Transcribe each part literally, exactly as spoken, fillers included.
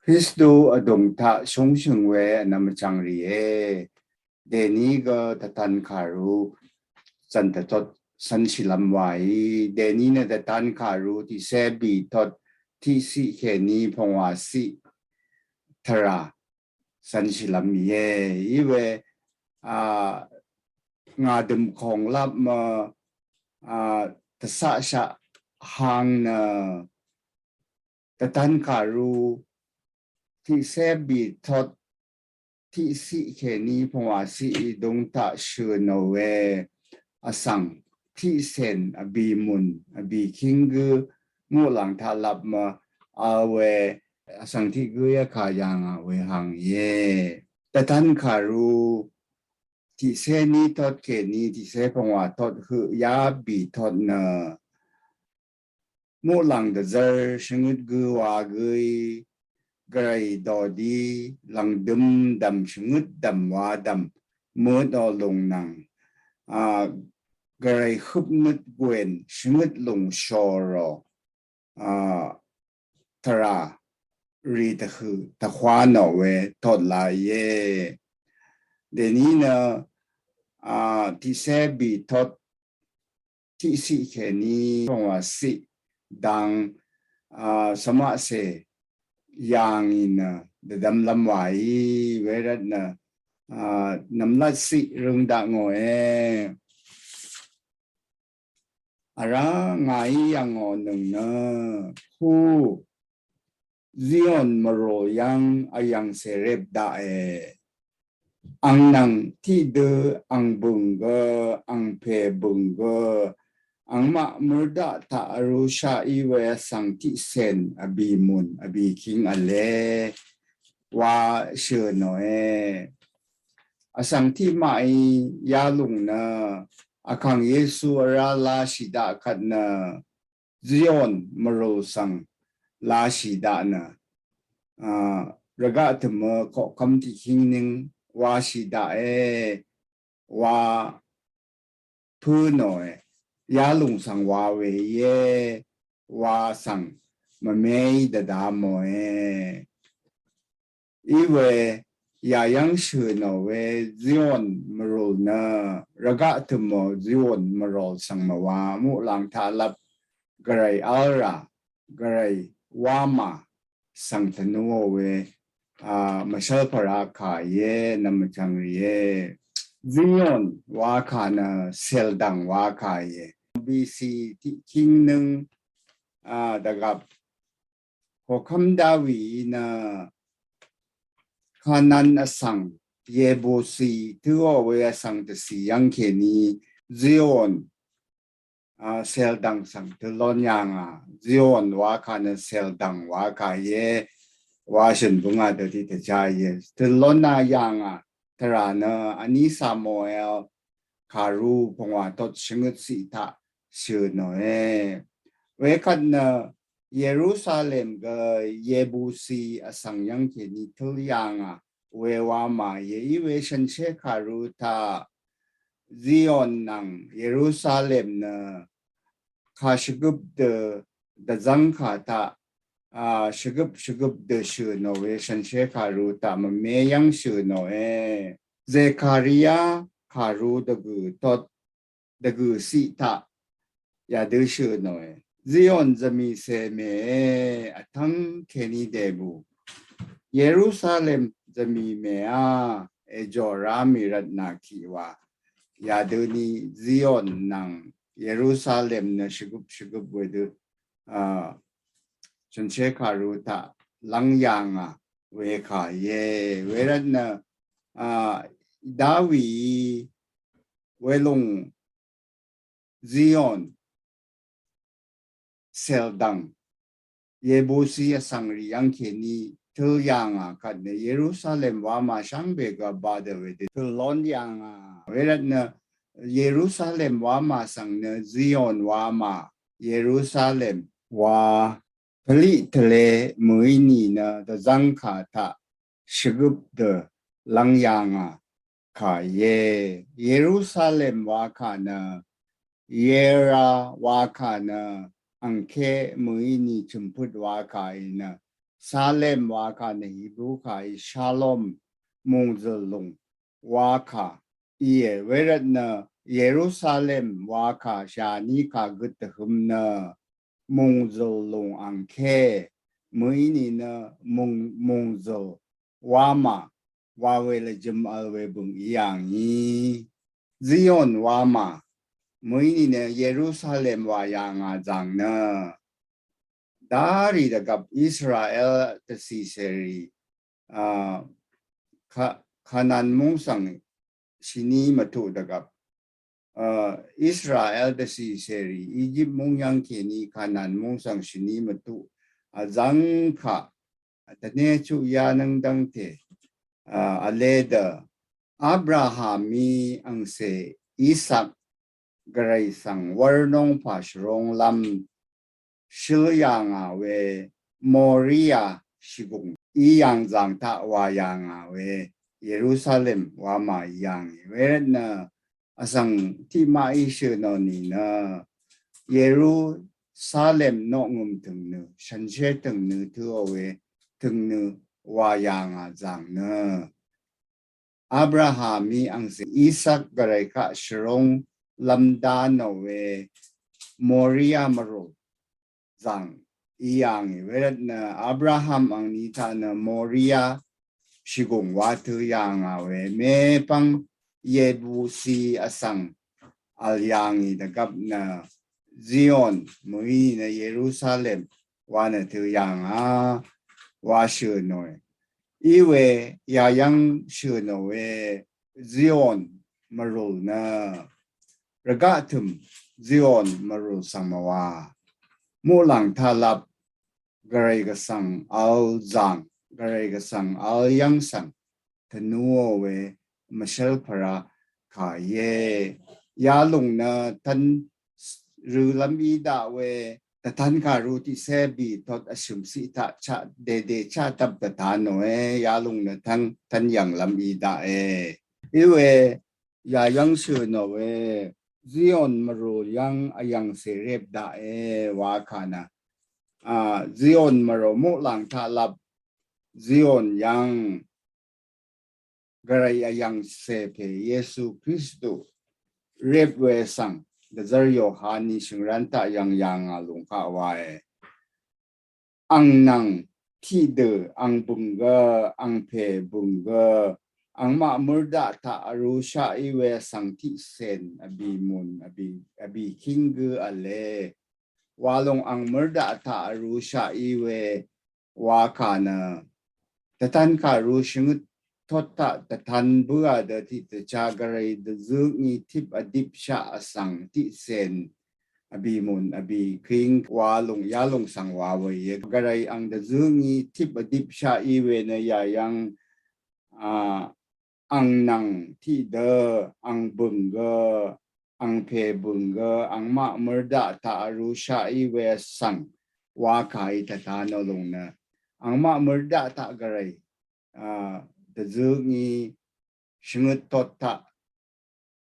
Kristu vdùng taq shúngshø̀ng we vnvm vchv̀ng rìe. Dèní gø dvtan kàru zv̀n dvtot cv̄nshìlv́m wàí. Dèní nø dvtan kàru tiqcé bìtot tiqciq kèní pv̀ngwà ciq tvrà cv̄nshìlv́m íe. Í we a ngà dø̀m kònglap mø a dvcaqshaq hang nø dvtan kàru tiqcé bìtot tiqciq kèní pv̀ngwà ciq í vdùng taq shø̀ nò we vsv̀ng tiqcèn vbìmùn vbìkíng gø muqlàng taq lap mø a we vsv̀ng tiq gǿ yvkà yà ngà we hang íe. Dvtan kàru tiqcé ní tot kèní tiqcé pv̀ngwà tot høq yá bìtot nø muqlàng dvzvr shvngøt gø wa gøí gvray dodi lv̀ngdøm dv̀m shvngøt dv̀m wa dv̀m møt o lùng nvng a gvray høpnøt gwen shvngøt lùng shòrò a tvrà rì tvhø̀ tvhwa nò we tot la íe. Dèní nø a tiqcé bìtot tiqciq kèní pv̀ngwà ciq dang a svmaqcè yà ngì nø dvdvmlv́m wàí wervt nø a nv̀mlat ciq røng daq ngòe. Vrá ngàí yv̀ngò nøng nø kú Zion mvrùl yv́ng vyv̀ng cèrep daqe. Ang nvng tiqdø ang bø̀ng gø, ang pè bø̀ng gø, angmaq mørdaq taq vrūshaq í we vsv̀ng tiqcèn vbìmùn vbìkíng v̄le wa shø̀ nòe. Vsv̀ng tiqmaqí yalùng nø vkàng Yesu vrá lashì daq kvt nø Zion mvrùl svng lashì daq nø a rvgaq tø̀mø koqkvm tiqkíng nìng washì daqe wa pø̄ nòe. Yalùng svng wa we íe wa svng mvmeí dvda mòe. Í we yà yv́ng shø̀ nò we Zion mvrùl nø rvgaq tø̀mò Zion mvrùl svng mvwa muqlàng taq lap gvray v̄l rà gvray wamà svng tvnúò we a mvshv́l pvrá kà íe nvm vchv̀ng rìe. Zion wa kà nø cèldv̀ng wa kà íe. B C tiqkíng nìng a dvgvp koqkvm Dawi nø Kanan vsv̀ng Yebusi tø̄ò we vsv̀ng dvcì yv́ng kèní Zion a cèldv̀ng svng tø̄lon yà ngà. Zion wa kà nø cèldv̀ng wa kà íe wa shø̀n bǿngà dø tiq tvchá íe. Tø̄lon a yà ngà tvrà nø vní Samuel kàru pv̀ngwà tot shvngøt ciq taq shø̀ nòe. Wekvt nø Yerusalem gø Yebusi vsv̀ng yv́ng kèní tø̄l yà ngà we wamà íe. Í we shànshér kàru taq Zion nvng Yerusalem nø kà shvgøp dø dvzv́ng kà taq a shvgøp shvgøp dø shø̀ nò we shànshér kàru taq mvme yv́ng shø̀ nòe. Zekaria kàru dvgø̀ tot dvgø̀ ciq taq yadø shø̀ nòe. Zion zvmì cè mèe vtv́ng kèní dèbù Yerusalem zvmì mèá èjò rá mì rvtnà kiq wa. Yadø ni Zion nvng Yerusalem nø shvgøp shvgøp wedø a shànshér kàru taq lv́ng yà ngà we kà íe. Wervt nø a Dawi welùng Zion cèldv̀ng Yebusi vsv̀ng rì yv́ng kèní tø̄l yà ngà kvt nø Yerusalem wamà shvngbe gø ba dø wedø tø̄lon yà ngà. Wervt nø Yerusalem wamà svng nø Zion wamà Yerusalem wa tvliq tvle mø̀í nìnø dvzv́ng kà taq shvgøp dø lv́ng yà ngà kà íe. Yerusalem wa kà nø Yera wa kà nø angke mø̀í nì chø̀mpøt wa kà í nø Salem wakà nø Hebrew kà í Shalom mùngzø̀l lùng wakà íe. Wervt nø Yerusalem wakà shàní kà gøt dvhøm nø mùngzø̀l lùng angke mø̀í nìnø mùng mùngzø̀l wamà wa we lvjøm vl we bø̀ng í yà ngì. Zion wamà mø̀í nìnø Yerusalem wà yà ngà zàng nø darì dvgvp Israel dvcì cèrì a Ka- Kanan múng svng shìní mvtuq dvgvp a Israel dvcì cèrì Egypt múng yv́ng kèní Kanan múng svng shìní mvtuq a zv́ng kaq tvné chuq yá nǿng dv́ngte a vle dø Abrahamí angcè Isak gvray svng wv́r nóng pà shvrong lv́m shøl yà ngà we Moria shìgùng í yàng zàng taq wà yà ngà we Yerusalem wamà í yà ngì. Wervt nø vsvng tiqmaq í shø̀nò nìnø Yerusalem noqngø̀m tø̀ngnø shànshér tø̀ngnø tø̄ò we tø̀ngnø wà yà ngà zàng nø Abrahamí angcè Isak gvray kaq shvrong lv́m dá nò we Moria mvrùl zàng í yà ngì. Wervt nø Abraham angní taq nø Moria shìgùng wa tø̄ yà ngà we mepvng Yebusi vsvng vl yà ngì dvgvp nø Zion mø̀í nìnø Yerusalem wa nø tø̄ yà ngà wa shø̀nòe. Í we yà yv́ng shø̀nò we Zion mvrùl nø rvgaq tø̀m Zion mvrùl svng mvwà muqlàng taq lap gvray gvsvng vl zàng gvray gvsvng vl yv́ng svng tvnuò we mvshv́l pvrá kà íe. Yalùng nø tv́n rø̄ lv́m í daq we dvtan kàru tiqsé bì tot vshø̀m siq taq chaq dèdè chaq dvp dvtanòe. Yalùng nø tv́n tv́n yv̀ng lv́m í daqe. Í we yà yv́ng shø̀nò we Zion mvrùl yv́ng vyv̀ng cèrep daqe wa kà nø a Zion mvrùl muqlàng taq lap Zion yv́ng gvray vyv̀ng cè pè Yesu Kristu rep we svng dvzv́r Yohaní shø̀ngrán taq yv̀ng yà ngà lùng kaq wae. Ang nvng tiqdø ang bø̀ng gø ang pè bø̀ng gø angmaq mørdaq taq vrūshaq í we vsvng tiqcèn vbì mùn vbì vbì kíng gǿ v̄le. Walùng ang mørdaq taq vrūshaq í we wa kà nø dvtan kàru shvngøt tot taq dvtan bǿà dø tiqdvchá gvray dvzǿ ngí tip vdipshaq vsvng tiqcèn vbì mùn vbì kíng walùng yalùng svng wa we íe. Gvray ang dvzǿ ngí tip vdipshaq í we nø yà yv́ng a ang nvng tiqdø ang bø̀ng gø ang pè bø̀ng gø angmaq mørdaq taq vrūshaq í we vsvng wa kà í tvtanò lùng nø angmaq mørdaq taq gvray a dvzǿ ngí shvngøt tot taq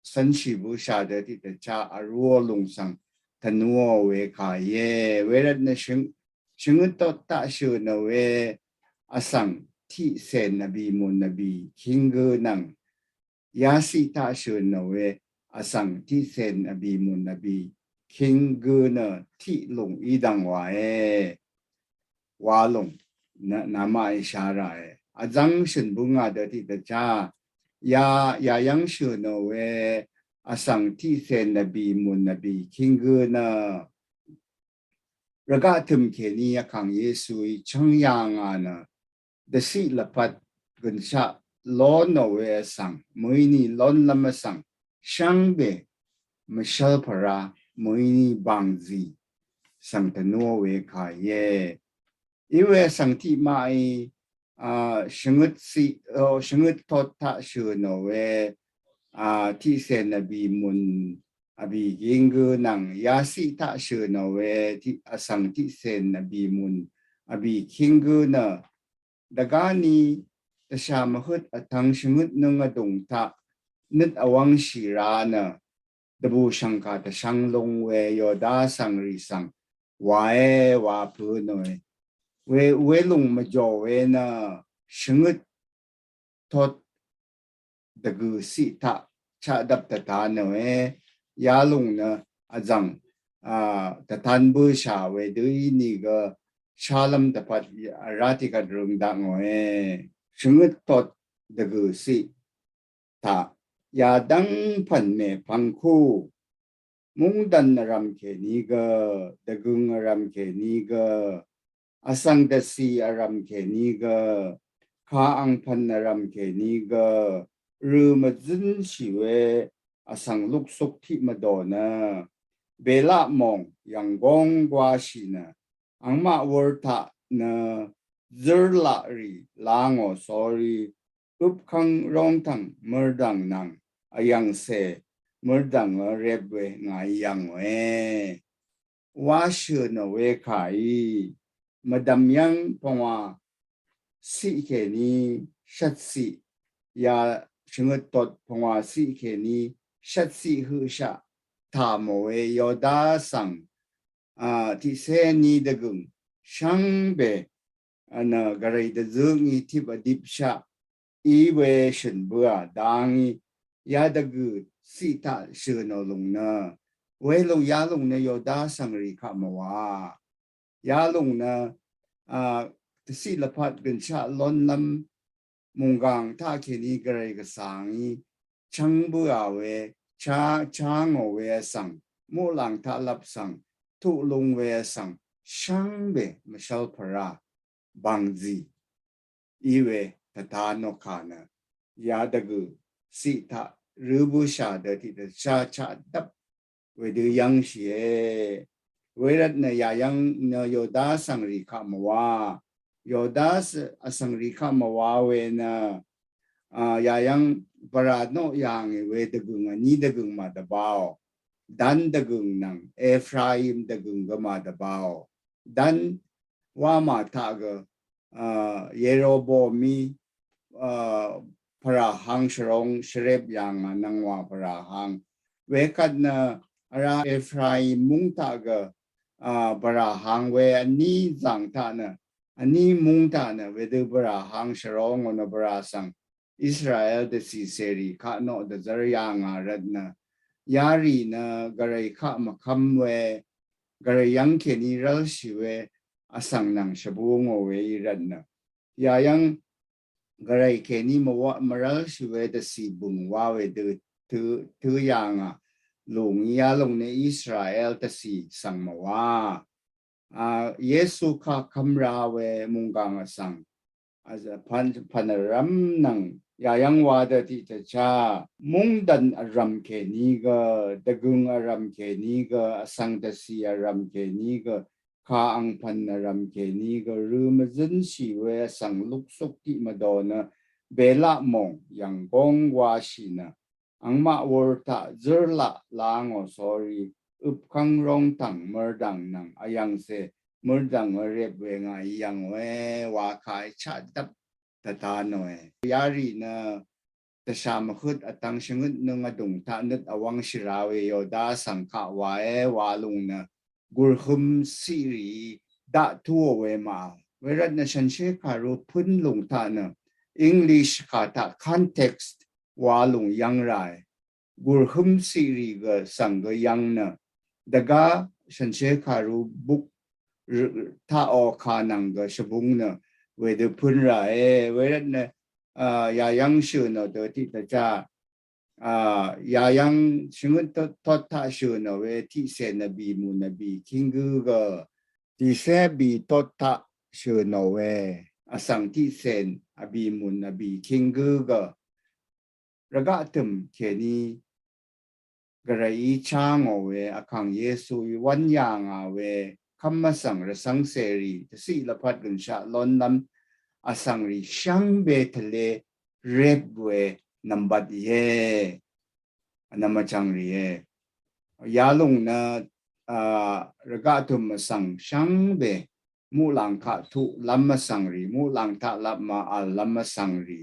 cv́nshì bǿshà dø tiqdvchá vrūò lùng svng tvnuò we kà íe. Wervt nø shvng shvngøt tot taq shø̀nò we vsvng tiqcèn vbì mùn vbì kíng gǿ nvng yaciq taq shø̀nò we vsvng tiqcèn vbì mùn vbì kíng gǿ nø tiq lùng í dv̀ng wàe. Wa lùng nø namaqí sharàe. Vzv́ng shø̀n bǿngà dø tiqdvchá ya yà yv́ng shø̀nò we vsvng tiqcèn vbì mùn vbì kíng gǿ nø rvgaq tø̀m kèní Vkàng Yesuí chv́ng yà ngà nø dvciq lvpat gø̀nshaq lónò we vsvng mø̀íní lónlv́m vsvng shvngbe mvshv́l pvrá mø̀íní bàngzì svng tvnuò we kà íe. Í we vsvng tiqmaqí a shvngøt ciq o shvngøt tot taq shø̀nò we a tiqcèn vbì mùn vbì gíng gǿ nvng yaciq taq shø̀nò we tiq vsvng tiqcèn vbì mùn vbì kíng gǿ nø dvgáni dvshà mvhøt vtvng shvngøt nǿng vdùng taq nøt vwv́ngshì rá nø dvbù shv̀ngkà dvshvng lung we Yoda svngrì svng wàe wa pø̄nòe. we, welùng mvjò we nø shvngøt tot dvgø̀ siq taq chaqdvp dvta nø we, yalùng nø vzv̀ng, a, dvtan bøsha wedø ínìgø shalvm dvpvt vrá tiqkvt røng dakngòe. Shvngøt tot dvgø̀ siq taq yadv́ng pv̀n mèpvng kú, mungdv̀n vrv̀m kèní gø, dvgøng vrv̀m kèní gø, vsvng dvcì vrv̀m kèní gø, kà angpv̀n vrv̀m kèní gø, rø̀ mvzǿnshì we vsvng luksuk tiq mvdò nø, belaq mòng yv̀nggóng gwáshì nø, angmaq wur taq nø zǿrlaq rì la ngò sórí, øpkvng róngtv̀ng mørdv̀ng nvng vyv̀ngcè mørdv̀ngø rep we ngàí yv̀ngòe. Wá shø̀ nò we kàí, mvdv̀m yv́ng pvngwà ciq kèní shvtciq, ya shvngøt tot pvngwà ciq kèní shvtciq høqshaq tà mò we Yoda svng, a, tiqcé ní dvgø̀ng shvngbe, a, nø gvray dvzø ngí tip vdipshaq í we shø̀n bøà dangí, ya dvgø̀ ciq taq shø̀ nò lùng nø, welùng yalùng nø Yoda svngrì kaq mvwà. Yalùng nø, a, dvciq lvpat gønshaq lónlv́m mùnggàng taq kèní gvray gvsvngí chv́ng bǿà we, chá, chá ngò we vsvng, muqlàng taq lvp svng, tuq lung we vsvng, shvngbe mvshv́l pvrà, bàngzì, í we, tvta nò kà nø, ya dvgø̀ ciq taq rø bǿshà dø tiqdvchá chaqdvp wedø yv́ngshìe. Wervt nø yayv́ng nø Yoda svngrì kaq mvwà. Yoda s-, vsvngrì kaq mvwà we nø, a, yayv́ng bvrà noq yà ngì we dvgø̀ng vní dvgø̀ng màdvbàò. Dan dvgø̀ng nvng Ephraim dvgø̀ng gø màdvbàò. Dan wamà taq gø, a, Yeroboamí, a, pvràhang shvrong shvrep yà ngà nvngwà pvràhang. Wekvt nø vrá Ephraim múng taq gø, a, pvràhang we vní zàng taq nø, vní múng taq nø, wedø pvràhang shvrong ngò nø pvrà svng Israel dvcì cèrì kaq noq dvzv́r yà ngà rvt nø, yarì nø gvray kaq mvkvm we, gvray yv́ng kèní rv́lshì we, vsvng nvng shvbù ngò we í rvt nø, yayv́ng gvray kèní mvwa-, mvrv́lshì we dvcì bø̀ng wa wedø tø, tø yà ngà lùng yalùng nø Israel dvcì svng mvwà. A, Yesu kaq kvmra we mùnggàng vsvng, a, pvn, pvn vrvm nvng yayv́ng wa dø tiqdvchá, mungdv̀n vrv̀m kèní gø, dvgøng vrv̀m kèní gø, vsvng dvcì vrv̀m kèní gø, kà angpv̀n vrv̀m kèní gø, rø mvzǿnshì we vsvng luksuk tiq mvdò nø, belaq mòng yv̀nggóng gwáshì nø, angmaq wur taq zǿrlaq la ngò sórí, øpkvng róngtv̀ng mørdv̀ng nvng vyv̀ngcè mørdv̀ngø rep we ngàí yv̀ngòe, wa kàí chaqdvp tvta nòe. Yarì nø dvshà mvhøt vtvng shvngøt nøng vdùng taq nøt vwvng shvrà we Yoda svng kaq wae wa lùng nø, gùrhøm ciqrì daq tuò we mà. Wervt nø shànshér kàru pǿn lùng taq nø, English kà taq context wa lùng yv́ng ràe. Gùrhøm ciqrì gø svng gø yv́ng nø, dvgá shànshér kàru buk r-, taqò kà nvng gø shvbung nø, wedø pǿn ràe. Wervt nø, a, yayv́ng shø̀ nò dø tiqdvchá, a, yayv́ng shvngøt tot, tot taq shø̀ nò we tiqcèn vbì mùn vbì kíng gǿ gø, tiqcé vbì tot taq shø̀ nò we, vsvng tiqcèn vbì mùn vbì kíng gǿ gø, rvgaq tø̀m kèní gvrayí chá ngò we, vkàng Yesuí wv́n yà ngà we, kv́m vsvng rvcv́ng cèrì, dvciq lvpat gønshaq lónlv́m vsvngrì shvngbe tvlé rep we nvmbat íe. Vnvm vchvngrìe. Yalùng nø, a, rvgaq tø̀m vsvng shvngbe muqlàng kaq tuqlv́m vsvngrì, muqlàng taq lap màvllv́m vsvngrì,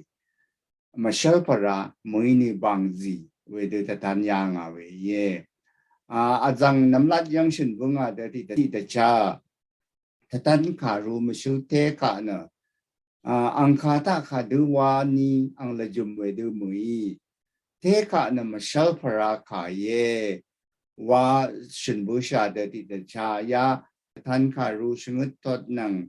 mvshv́l pvrà mø̀í nø bàngzì wedø tvtan yà ngà we íe. A, vzv̀ng nvmlat yv́ng shø̀n bǿngà dø tiqdvchá, tvtan kàru mvshøl té kaq nø, a, angkà taq kàdø wa ni ang lvjø̀m wedø mø̀í. Té kaq nø mvshv́l pvrá kà íe. Wa shø̀n bøshà dø tiqdvchá ya tvtan kàru shvngøt tot nvng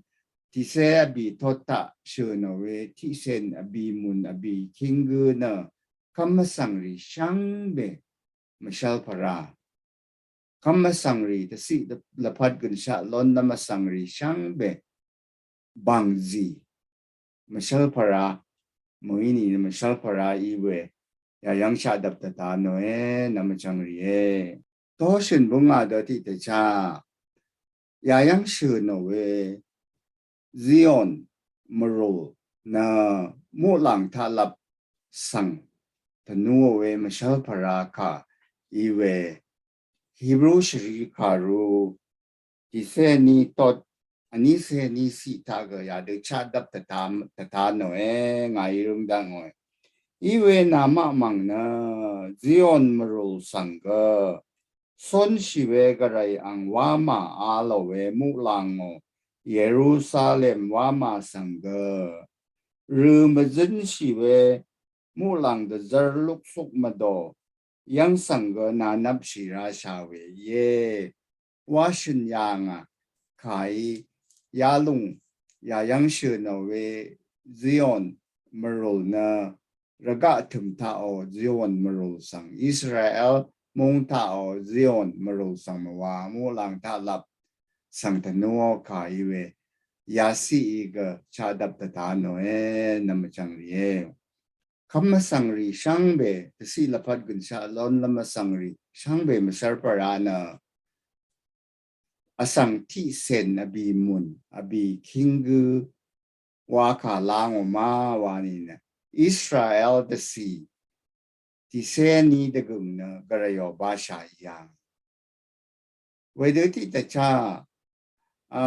tiqcé vbì tot taq shø̀n ò we tiqcèn vbì mùn vbì king gø nø kv́m vsvngrì shvngbe mvshv́l pvrá. Kv́m vsvngrì tvciq lvpat gønshaq lon nvm vsvngrì shvngbe bv̀ngzì mvshv́l pvrá, mø̀í ni mvshv́l pvrá í we yàyv́ng shaq dvp tvta nòe nvm vchvngrìe. Toshø̀n bǿngà dø tiqdvchá yàyv́ng shø̀n ò we Zion mvrùl nø muqlàng taqlap svng tvnú ò we mvshv́l pvrá kà í we Hebru shvrì kàru tiqcé ní tot vnícé ní ciq taq gø yadø chaqdvp tvta, tvta nòe ngàí røng dvngòe. Í we namaq mv̀ng nø Zion mvrùl svng gø cónshì we gvray ang wamà a lò we muqlàng ò Yerusalem wamà svng gø rø mvzǿnshì we muqlàng dvzvr luksuk mvdò yv́ng svng gø nanvpshì rashà we íe. Wa shø̀n yà ngà kàí yalùng yàyv́ng shø̀n ò we Zion mvrùl nø rvgaq tø̀m taqò Zion mvrùl svng Israel mung taqò Zion mvrùl svng mvwa muqlàng taqlap svng tvnúò kà í we yaciq í gø chaqdvp tvta nòe nvm vchvngrìe. Kv́m vsvngrì shvngbe tvciq lvpat gønshaq lon lvm vsvngrì shvngbe mvshv́l pvrá nø vsvng tiqcèn vbì mùn vbì king gø wa kà la ngò ma wa ni nø Israel dvcì tiqcé ní dvgø̀ng nø gvray ò bashà í yàng. Wedø tiqdvchá a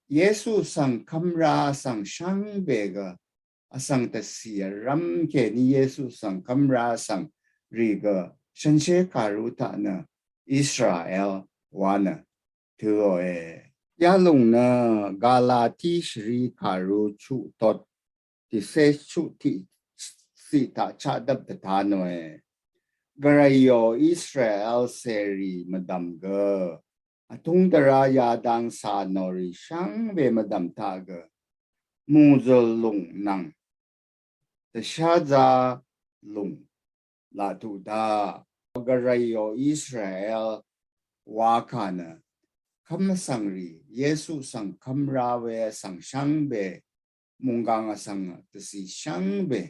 Yesu svng kv́mra svng shvngbe gø vsvng tvcì vrv́m kèní Yesu svng kv́mra svng rì gø shànshér kàru taq nø Israel wa nø tø̄òe. Yalùng nø Galati shvrì kàru chuq tot tiqcé chuq tiqciq taq chaqdvp tvta nòe. Gvrayò Israel cèrì mvdv̀m gø vtúng dvrá yadang cà nòrì shvngbe mvdv̀m taq gø mùzø̀l lùng nvng dvsházā lùng laq tuq daq. Gvrayò Israel wa kà nø kv́m vsvngrì Yesu svng kv́mra we vsvng shvngbe mùnggàng vsvng tvcì shvngbe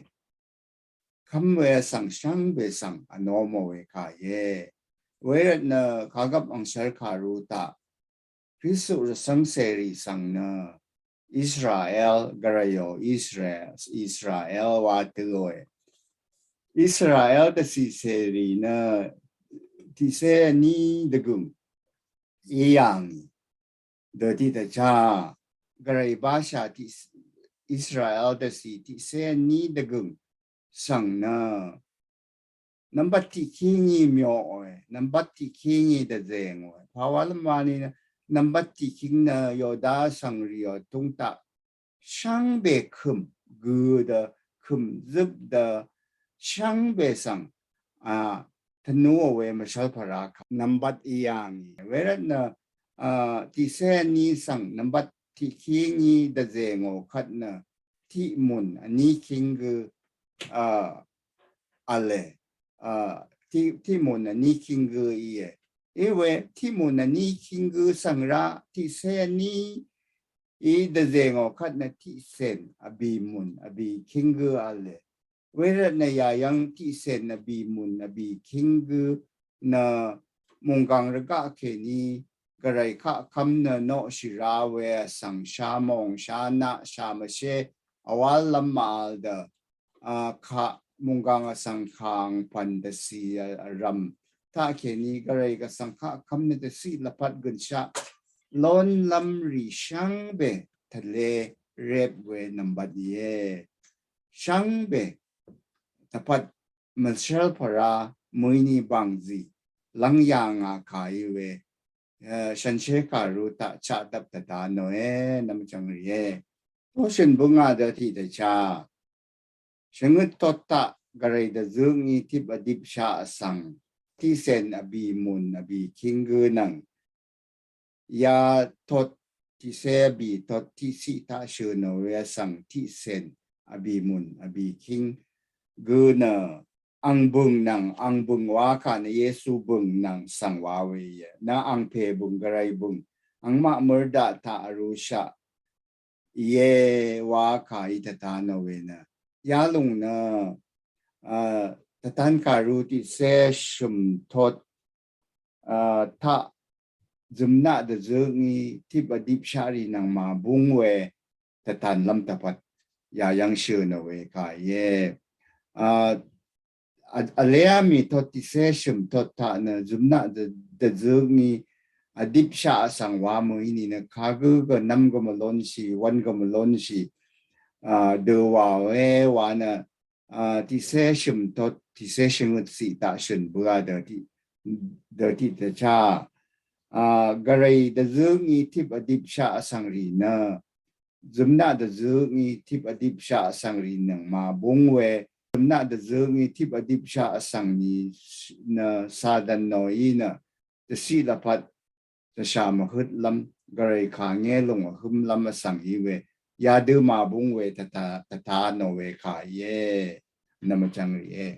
kv́m we vsvng shvngbe svng vnōmò we kà íe. Wervt nø kàgvp angshv́l kàru taq Kristu rvcv́ng cèrì svng nø Israel gvrayò Israel, Israel wa tø̄òe. Israel dvcì cèrì nø tiqcé vní dvgø̀ng í yà ngì dø tiqdvchá gvray bashà tiq Israel dvcì tiqcé vní dvgø̀ng svng nø nvmbat tiqkíng í myoqòe, nvmbat tiqkíng í dvzèngòe. Pàwá lvmani nvmbat tiqkíng nø Yoda vsvngrìò túng taq shvngbe kø̀m gø dø kø̀m zøp dø shvngbe svng a tvnúò we mvshv́l pvrá kà nvmbat í yà ngì. Wervt nø a tiqcé vní svng nvmbat tiqkíng í dvzèngò kvt nø tiqmùn vní king gø a v̄le a tiq tiqmùn vní king gø íe. Íwe tiqmùn vní king gø svng rá tiqcé vní í dvzèngò kvt nø tiqcèn vbì mùn vbì king gø v̄le. Wervt nø yàyv́ng tiqcèn vbì mùn vbì king gø nø mùnggàng rvgaq kèní gvray kaq kv́m nø noqshì ra we vsvng sha mòng sha naq sha mvshé vwál lv́m màvl dø a kaq mùnggàng vsvng kàng pv̀n dvcì vrv̀m taq kèní gvray gvsvng kaq kv́m nø dvciq lvpat gønshaq lón lv́m rì shvngbe tvle rep we nvmbat íe. Shvngbe tvpat mvshv́l pvrá mø̀íní bv̀ngzì lv́ng yà ngà kà í we shanshe kàru taq chaq dvp tvta nòe nvmvchvng rìe. Toshøn bønga dø tiq dvcha shvngøt tot taq gvray dvzøngí tip vdip shaq vsvng tiqsen vbì mùn vbì king gø nvng ya tot tiqse vbì tot tiqsiq taq shø̀ nò we vsvng tiqsen vbì mùn vbì king gø nø ang bø̀ng nvng ang bø̀ng wa kà nø Yesu bø̀ng nvng svng wa we íe. Nø ang pè bø̀ng gvray bø̀ng angmaq mørdaq taq vrushaq íe wa kà í tvta nò we nø yalùng nø tvtan kàru tiqse shø̀m tot taq zømnaq dvzøngí tip vdip shaq rì nvng màbung we tvtan lvm tvpvt yayvng shø̀ nò we kà íe. Vleá mì tot tiqse shø̀m tot taq nø zømnaq dvzøngí vdip shaq vsvng wa mø̀í nìnø kagǿ gø nvm gø mvlonshì wvn gø mvlonshì dø wàe wa nø tiqse shø̀m tot tiqse shvngøt siq taq shø̀n bøa dø tiq dvcha gvray dvzøngí tip vdip shaq vsvng rì nø zømnaq dvzøngí tip vdip shaq vsvng rì nvng màbung we zømnaq dvzøngí tip vdip shaq vsvng ni nø Satan nòí nø dvsiq lvpat dvshà mvhøt lvm gvray kà nge lùng vhøm lvm vsvng í we yadø màbung we tvta nò we kà íe. Nvmvchvng rìe.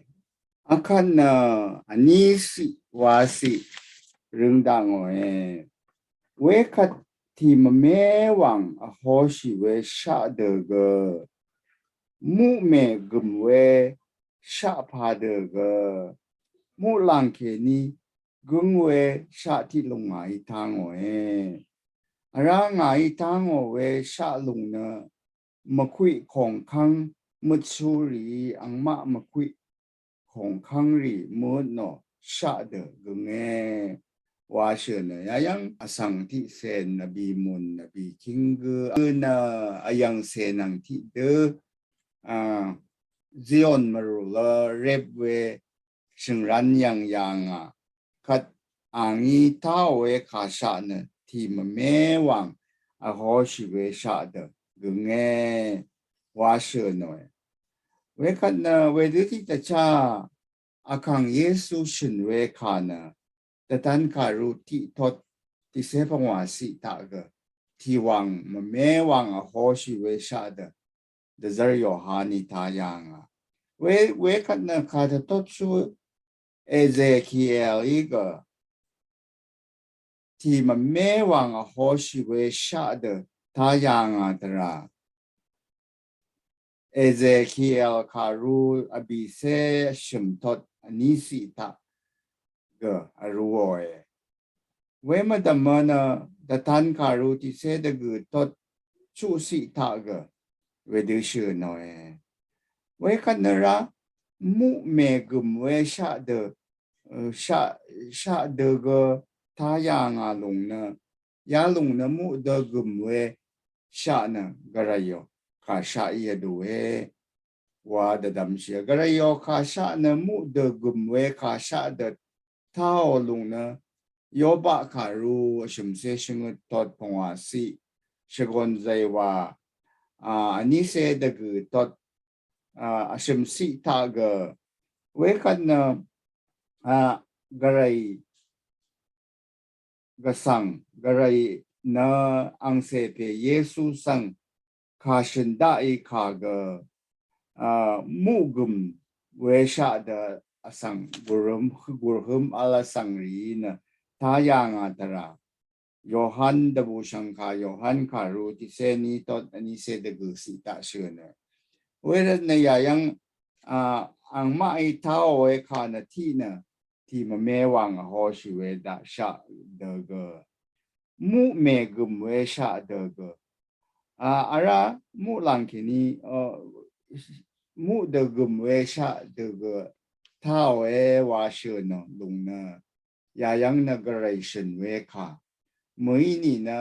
Akvt nø vní siq wa siq røng daq ngòe. Wekvt tì mvme wàng vhoshì we shaq dø gø muqmè gø̀m we shaq padø gø muqlàng kèní gǿng we shaq tiq lùng ngàí tá ngòe. Vrá ngàí tá ngò we shaq lùng nø mvkuiq kòngkv́ng møtsurì angmaq mvkuiq kòngkv́ng rì møt nò shaq dø gønge wa shø̀ nø yayv́ng vsvng tiqsen vbì mùn vbì king gø nø vyv̀ngcè nvng tiqdø Zion mvrùlø rep we shø̀ngrvn yv̀ng yà ngà kvt àngí táò we kàshaq nø tì mvme wàng vhoshì we shaq dø gønge wa shø̀ nòe. Wekvt nø wedø tiqdvchá vkàng Yesu shø̀n we kà nø dvtan kàru tiq tot tiqse pvngwà siq taq gø tì wàng mvme wàng vhoshì we shaq dø dvzvr Yohaní tá yà ngà. We wekvt nø kà dvtotshú Ezekielí gø tì mvme wàng vhoshì we shaq dø tá yà ngà dvrà Ezekiel kàru vbìcé shø̀m tot vní siq taq gø vrūòe. We mvdv̀mø nø dvtan kàru tiqcé dvgø̀ tot chuqsiq taq gø wedø shø̀ nòe. Wekvt nø rá muqmè gø̀m we shaq dø shaq dø gø tá yà ngà lùng nø yalùng nø muq dø gø̀m we shaq nø gvrayò kàshaq í vdùe wa dvdvmshì. Gvrayò kàshaq nø muq dø gø̀m we kàshaq dø táò lùng nø Yobaq kàru vshø̀mcé shvngøt tot pvngwà siq shvgon zay wa vnícé dvgø̀ tot vshø̀m siq taq gø wekvt nø gvray gvsvng gvray nø angcè pè Yesu svng kà shø̀n daqì kà gø muq gø̀m we shaq dø vsvng gùrhøm vl vsvng rìí nø tá yà ngà dvrà Yohan dvbùshv̀ngkà Yohan kàru tiqcé ní tot vnícé dvgø̀ siq taq shø̀ nø. Wervt nø yayv́ng angmaqí táò we kà nø tiq nø tì mvme wàng vhoshì we daqshaq dø gø muqmè gø̀m we shaq dø gø vrá muqlàng kèní muq dø gø̀m we shaq dø gø táòe wa shø̀ nò lùng nø yayv́ng nø gvray shø̀n we kà mø̀í nìnø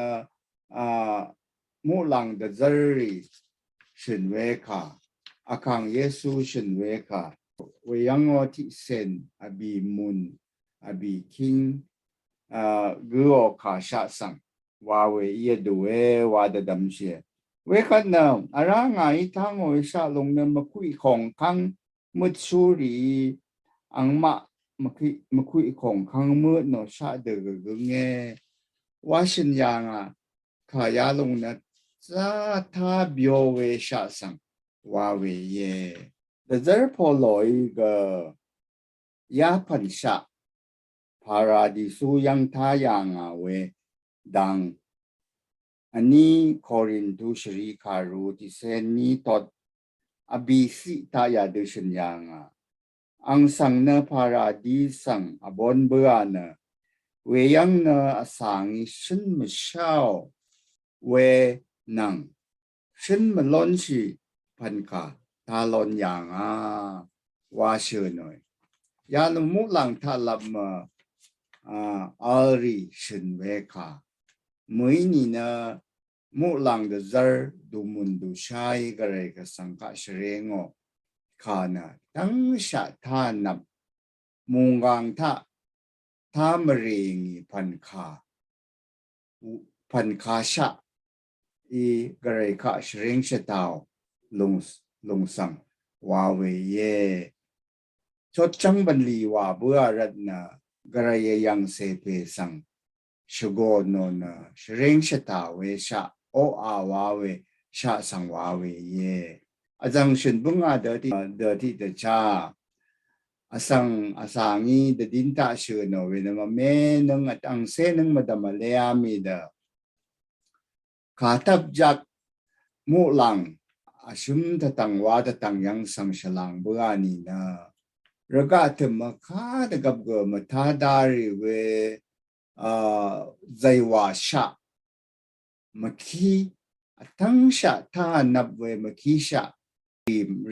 muqlàng dvzv́rrì shø̀n we kà vkàng Yesu shø̀n we kà weyv́ngò tiqcèn vbì mùn vbì king gøò kà shaq svng wa we íe dø we wa dvdvmshìe. Wekvt nø vrá ngàí tangò we shaq lúng nø mvkuq kòngkvng møtshúrì angmaq mvkuq kòngkvng møtnò shaq dø gø gønge wa shø̀n yà ngà kà yalúng nø zá tá byo we shaq svng wa we íe. Dvzv́r Poloí gø yapv̀n shaq Paradisu yv́ng tá yà ngà we dang vní Korintu shvrì kàru tiqsè ní tot vbì ciq taq yadø shø̀n yà ngà. Àng svng nø Paradis svng vbón bǿà nø weyv́ng nø vsv̀ngí shǿn mvsháò we nvng shǿn mvlónshì pv̀nkà tá lón yà ngà wa shø̀nòe. Yalúng muqlàng taq lap mø vl rì shø̀n we kà mø̀í nìnø muqlàng dvzv́r dùmùn dùsháí gvray gvsvng kaq shvréngò kà nø tv́ngshaq tá nvp mùnggàng taq tá mvrì ngì pv̀nkà pv̀nkà shaq í gvray kaq shvréng shvtàò lúng svng wa we íe. Chotchv́ng bv̀nlì wà bǿà rvt nø gvray yv̀ngcè pè svng shvgò nò nø shvréng shvtà we shaq oqà wa we shaq svng wa we íe. Vzv̀ng shø̀n bǿngà dø tiq dø tiq dvchá vsv̀ng vsv̀ngí dvdín taq shø̀nò we nø mvme nøng vtv̀ngcé nøng mvdv̀m vléá mì dø kàtvp jak muqlàng vshø̀m tvtv̀ng wa tvtv̀ng yv́ng svng shvlàng bǿà nìnø rvgaq tø̀m mvká dvgvp gø mvtá dá rì we zàywà shaq mvkí vtv́ngshaq tá nvp we mvkíshaq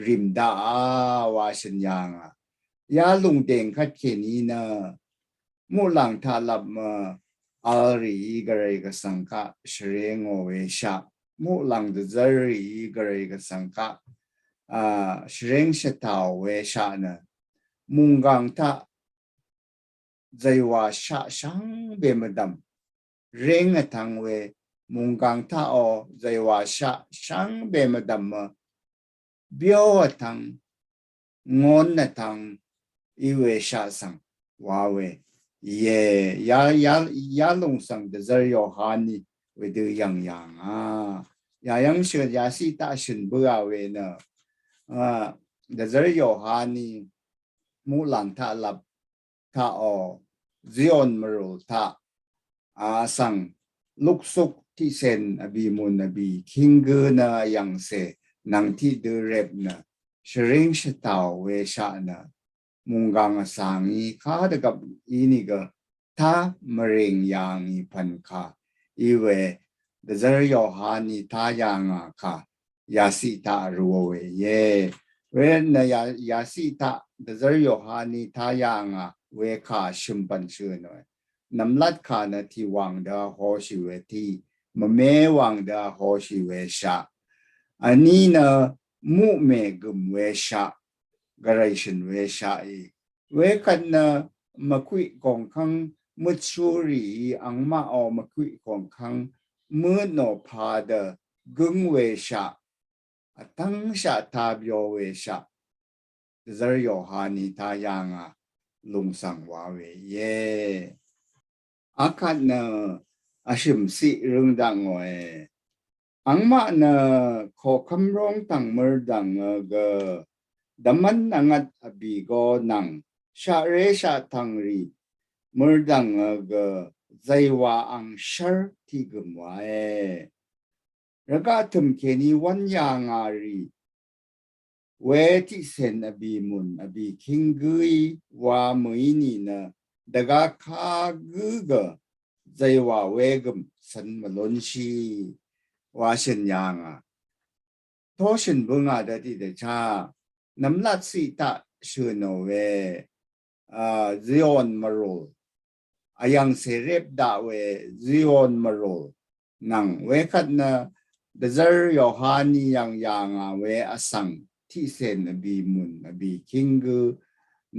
rìm daqà wa shø̀n yà ngà. Yalúng dèng kvt kèní nø muqlàng taq lap mø vl rìí gvray gvsvng kaq shvréngò we shaq muqlàng dvzv́r rìí gvray gvsvng kaq shvréng shvtàò we shaq nø mùnggàng taq zàywà shaq shvngbe mvdv̀m réng vtvng we mùnggàng taqò zàywà shaq shvngbe mvdv̀m mø byo vtvng ngón vtvng í we shaq svng wa we íe. Yalúng svng dvzv́r Yohaní wedø yv̀ng yà ngà. Yayv́ng shø̀n yaciq taq shø̀n bǿà we nø dvzv́r Yohaní muqlàng taq lap taqò Zion mvrùl taq vsv̀ng luksuk tiqcèn vbì mùn vbì king gǿ nø yv̀ngcè nvng tiqdø rep nø shvréng shvtàò we shaq nø mùnggàng vsv̀ngí kà dvgvp ínìgø tá mvrì yà ngì pv̀nkà í we dvzv́r Yohaní tá yà ngà kà yaciq taq røò we íe. We nø yaciq taq dvzv́r Yohaní tá yà ngà we kà shø̀m pv̀n shø̀nòe. Nvmlat kà nø tì wàng dø vhoshì we tì mvme wàng dø vhoshì we shaq vní nø muqmè gø̀m we shaq gvray shø̀n we shaq í wekvt nø mvkuq kòngkvng møtshúrìí angmaqò mvkuq kòngkvng møtnò padø gǿng we shaq vtv́ngshaq tá byo we shaq dvzv́r Yohaní tá yà ngà lúng svng wa we íe. Akvt nø vshø̀m ciq røng dakngòe. Angmaq nø koqkvm rong tvng mørdv̀ngø gø dvmv́n vngvt vbì go nvng shaqré shaqtv̀ng rì mørdv̀ngø gø zàywà angshv́r tiq gø̀m wae. Rvgaq tø̀m kèní wv́n yà ngà rì we tiqcèn vbì mùn vbì king gǿí wa mø̀í nìnø dvgá kagǿ gø zàywà wegø̀m cvn mvlúnshì wa shø̀n yà ngà. Tó shø̀n bǿngà dø tiq dvchá nvmlat ciq taq shø̀nò we Zion mvrùl vyv̀ngcè rep daq we Zion mvrùl nvng wekvt nø dvzv́r Yohaní yv̀ng yà ngà we vsv̀ng tiqcèn vbì mùn vbì king gǿ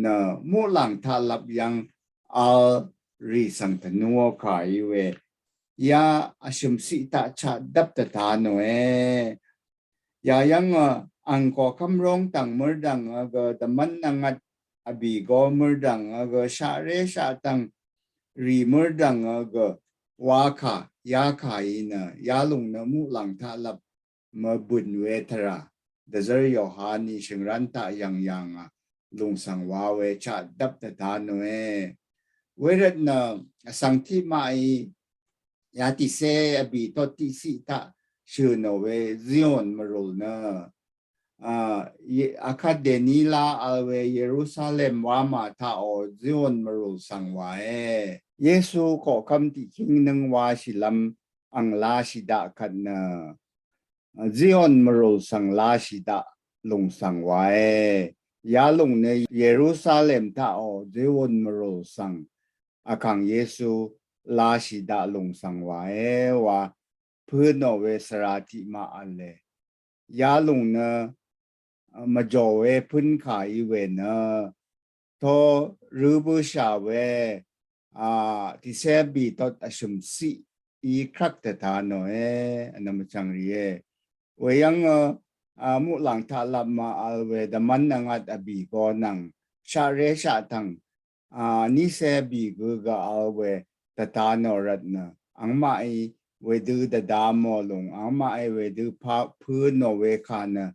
nø muqlàng taq lap yv̀ng vl rì svng tvnúò kà í we. Ya vshø̀m ciq taq chaq dvp dvta nòe. Ya yv́ng a, ang koqkv́m róngtv̀ng mørdv̀ng a gø dvmv́n nvngvt vbì go mørdv̀ng a gø shaqré shaqtv̀ng rì mørdv̀ng a gø wa kà, ya kà í nø, yalùng nø muqlàng taq lvp mvbø̀n we tvrà, dvzv́r Yohaní shø̀ngrán taq yv̀ngyv̀ng a, lùng svng wa we chaq dvp dvta nòe. Wervt nø, vsvng tiqmaqí, ya tiqcé vbì tot tiqciq taq shø̀ nò we Zion mvrùl nø, a, ye-, akvt dèní lá vl we Yerusalem wamà taqò Zion mvrùl svng wae. Yesu koqkv́m tiqkíng nøng washìlv́m ang láshì daq kvt nø, Zion mvrùl svng láshì daq lùng svng wae. Yalùng nø Yerusalem taqò Zion mvrùl svng vkàng Yesu láshì daq lùng svng wae wa pø̄ nò we svra tiqmaq v̄le. Yalùng nø, a, mvjò we pø̄n kà í we nø, to rø bø̄shà we, a, tiqcé vbì tot vshø̀m ciq í krvk dvta nòe, vnvm vchv̀ng rìe. Weyv́ng, a, a, muqlàng taq lvp mv-vl we dvmv́n nvngvt vbì go nvng shaqré shaqtv̀ng, a, nícé vbì gø gvvl we dvta nò rvt nø, angmaqí wedø dvda mò lùng, angmaqí wedø pa pø̄ nò we kà nø,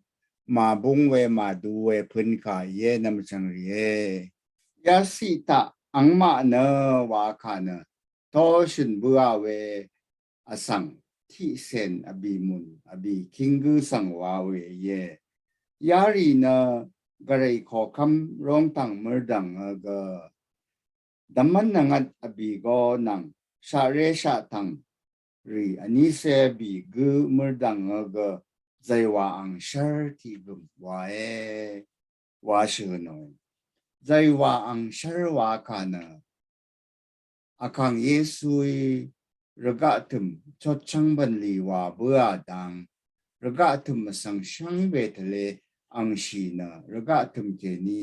màbúng we màdu we pø̄n kà íe nvmchv̀ng rìe. Ya ciq taq angmaq nø wa kà nø, to shø̀n bǿà we vsvng tiqcèn vbì mùn vbì kíng gǿ svng wa we íe. Yarì nø gvray koqkv́m róngtv̀ng mørdv̀ng a gø dvmv́n nvngvt vbì go nvng shaqré shaqtv̀ng rì vnícé vbì gǿ mørdv̀ng a gø zàywà angshv́r tiq gø̀m wae wa shø̀ nòe. Zàywà angshv́r wa kà nø, vkàng Yesuí rvgaq tø̀m chotchv́ng bv̀nlì wà bǿà dang, rvgaq tø̀m vsvng shvngbe tvle angshì nø, rvgaq tø̀m kèní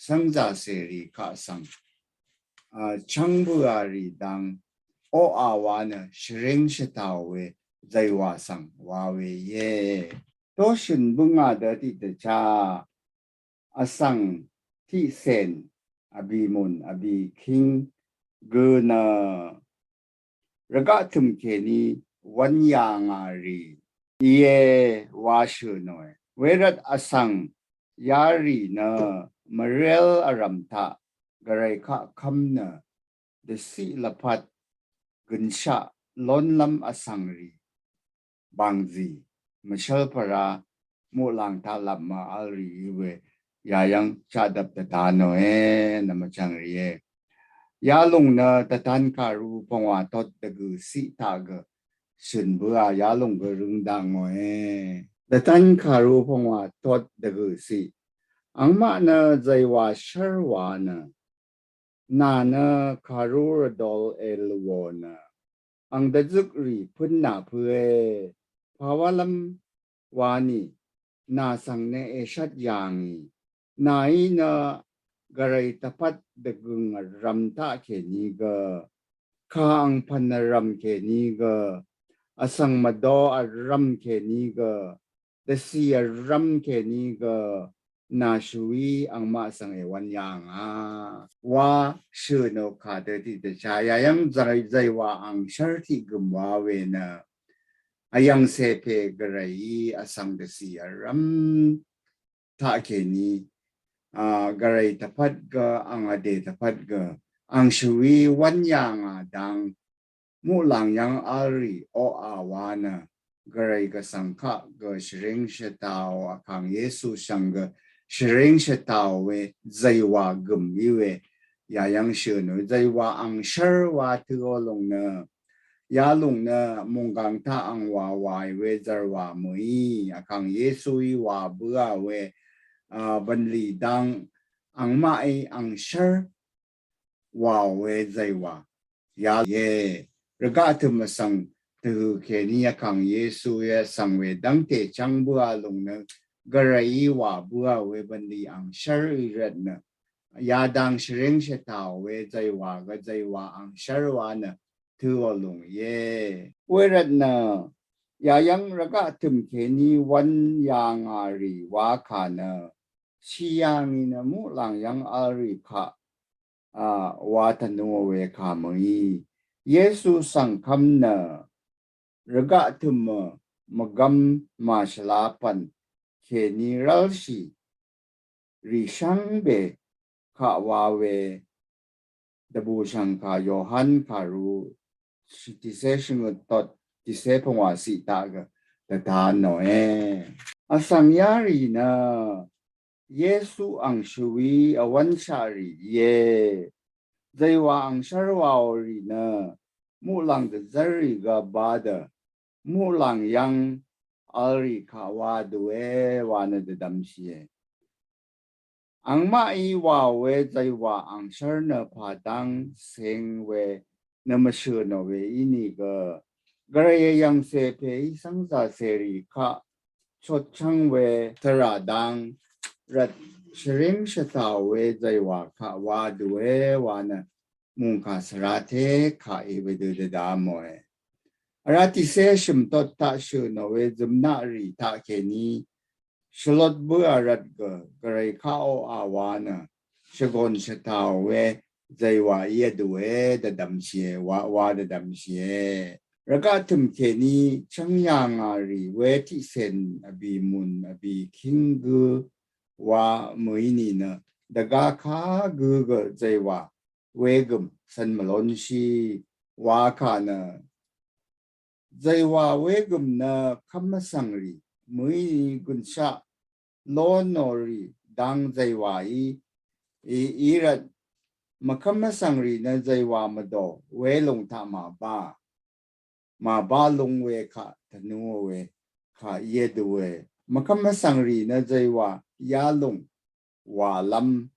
svngzàcèrì kaq svng, a, chv́ng bǿà rì dang, oqà wa nø shvring shvtàò we zàywà svng wa we íe. Toshø̀n bǿngà dø tiqdvchá vsvng tiqcèn vbì mùn vbì kíng gø nø rvgaq tø̀m kèní wv́n yà ngà rì íe wa shø̀ nòe. Wervt vsvng yarì nø mvrél vrv̀m taq gvray kaq kv́m nø dvciq lvpat gønshaq lónlv́m vsvng rì bàngzì mvshv́l pvrá muqlàng taq lvp mv-vl rì í we yayv́ng chaqdvp dvta nòe nvmvchv̀ng rìe. Yalùng nø dvtan kàru pvngwà tot dvgø̀ ciq taq gø shø̀n bǿà yalùng gø røng daq ngòe. Dvtan kàru pvngwà tot dvgø̀ ciq. Angmaq nø zàywà shv́r wa nø, nà nø kàru rvdol èlvwò nø, ang dvzøkrì pǿn nà pø̄e, pàwálv́m wa nì, nà svng nø èshvt yà ngì, nàí nø gvray dvpvt dvgø̀ng vrv̀m taq kèní gø, kà angpv̀n vrv̀m kèní gø, vsvng mvdo vrv̀m kèní gø, dvcì vrv̀m kèní gø, nàshùí angmaq svng èwv̄n yà ngà wa shø̀ nò kà dø tiqdvchá yayv́ng zày, zàywà angshv́r tiq gø̀m wa we nø, vyv̀ngcè pè gvrayí vsvng dvcì vrv̀m taq kèní, a, gvray dvpvt gø, ang vdè dvpvt gø, angshùí wv́n yà ngà dang, muqlàng yv́ng v́lrì oqà wa nø, gvray gvsvng kaq gø shvring shvtàò vkàng Yesu shvng gø shvring shvtàò we zàywà gø̀m í we yayv́ng shø̀ nò zàywà angshv́r wa tø̄ò lùng nø, yalùng nø mùnggàng taq ang wà wàì we zàrwà mø̀í vkàng Yesuí wà bǿà we, a, bv̀nlì dang angmaqí angshv́r wàò we zàywà ya ye. Rvgaq tø̀m vsvng dvhø̀ kèní vkàng Yesu ye vsvng we dv́ngte chv́ng bǿà lùng nø gvrayí wà bǿà we bv̀nlì angshv́r í rvt nø yadang shvring shvtao we zaywa gv zaywa angshar wa nø tø o lung ye. Wervt nø yayang rvgaq tøm keni wan yanga ri wa ka nø shiyang i nø muqlang yang al ri ka a, wa tvnu we ka mø i. Yesu svngkam nø rvgaq tøm mø mvgam mashvla pan keni ralshi rishang be ka wa we dvbu shvngka Yohan karu tise shvngøt tot tise pvngwa si ta gv dvta no e. Asang yari nø Yesu ang shvwi awan shari ye. Zaywa ang sharwa ori nø muqlang dvzari gv bada muqlang yang alri ka wa due wa nø dvdvmshi ye. Angmaq i wa we zaywa angshar nø padang seng we nø mvshø no we ini gv gvray yangse pe i sangza seri ka chotchang we tvra dang rvt shvring shvta we zaywa ka wa due wa nø mungka svrate ka i we dø dvda moe. Ara tise shvmtot ta shø no we zømna ri ta keni shvlot bø arat gv gvray ka o awa nø shvgon shvta we zaywa i adue dvdvmshie wa wa dvdvmshie. Rvgaq tøm keni chang yanga ri we tiqsen abi mun abi king gø wa mø ini nø dvga ka gø gv zaywa wegøm svn mvlonshi wa ka nø zaywa wegøm nø kvm mvsvng ri mø ini gønshaq lon no ri dang zaywa i i irat mvkvm mvsvng ri nø zaywa mvdo welung ta maba maba lung we ka tvnu we ka ye due. Mvkvm mvsvng ri nø zaywa yalung wa lam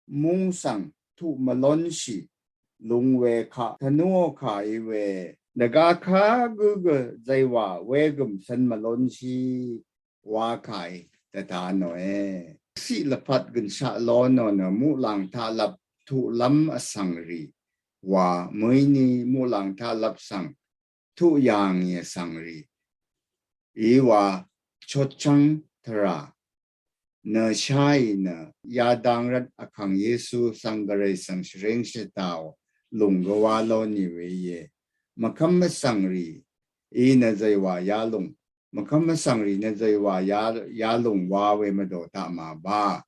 mungsang tu mvlonshi lung we ka tvnu ka i we. Dvga ka gø gv zaywa wegøm svn mvlonshi wa ka i dvda no e. Si lvpat gønshaq lon no nø muqlang ta lap tu lam asvng ri wa mø ini muqlang ta lap svng tu yang i asvng ri i wa chotchang tvra nø shai nø yadang rat akang Yesu svng gvray svng shvring shvtao lung gv wa lon i we ye. Mvkvm mvsvng ri i nø zaywa yalung mvkvm mvsvng ri nø zaywa ya yalung wa we mvdo ta maba.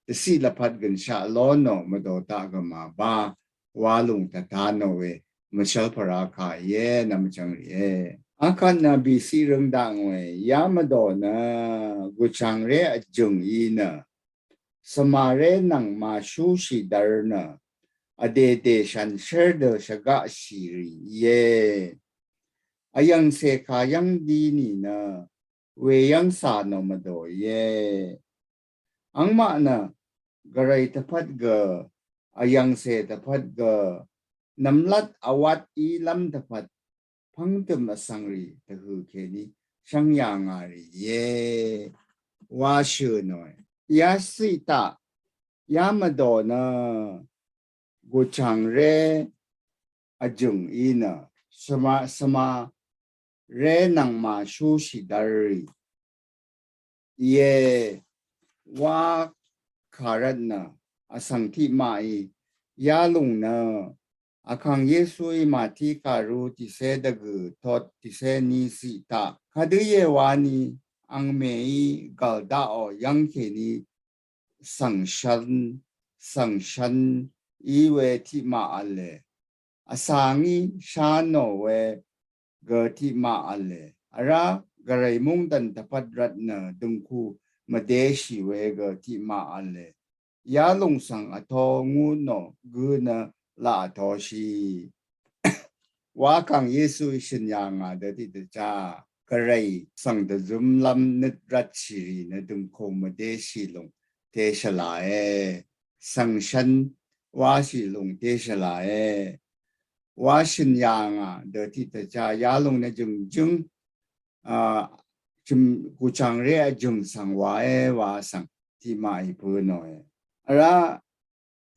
Dvsi lvpat gønshaq lon no mvdo ta gv maba wa lung tvta no we mvshvl pvra ka ye nvmvchvng ri e. Akat nø bisi røng dang we ya mvdo nø guchang re ajøng i nø svma re nvng mashu shi dar nø adede shanshar dø shagaq shi ri ye. Ayang se ka yang di ni nø we yang sa no mvdo ye. Angmaq nø gvray tvpat gø ayang se tvpat gø nvmlat awat i lam tvpat pvngtøm asvng ri tvhø keni shvng yanga ri ye wa shø no e. Ya si ta ya mvdo nø guchang re ajøng i nø svma svma re nvng mashu shi dar ri ye wa karat nø asvng ti ma i yalung nø akang Yesu i Mati karu tise dvgø tot tise ni si ta kadø ye wa ni angme i gal da o yang keni svngshan svngshan i we ti ma ale. Asang i shan no we gø ti ma ale. Ara gvray mungdan tvpat rat nø døngku mvde shi we gø ti ma ale. Yalung svng ato ngu no gø nø la ato shi. Wa kang Yesu i shøn yanga dø ti dø cha gvray svng dvzøm lam nøt rat shiri nø døngko mvde shi lung te shala e. Svngshan wa shi lung te shala e. Wa shøn yanga dø ti dø cha yalung nø jøng jøng a chøm guchang re ajøng svng wa e wa svng ti ma i pø no e. Ara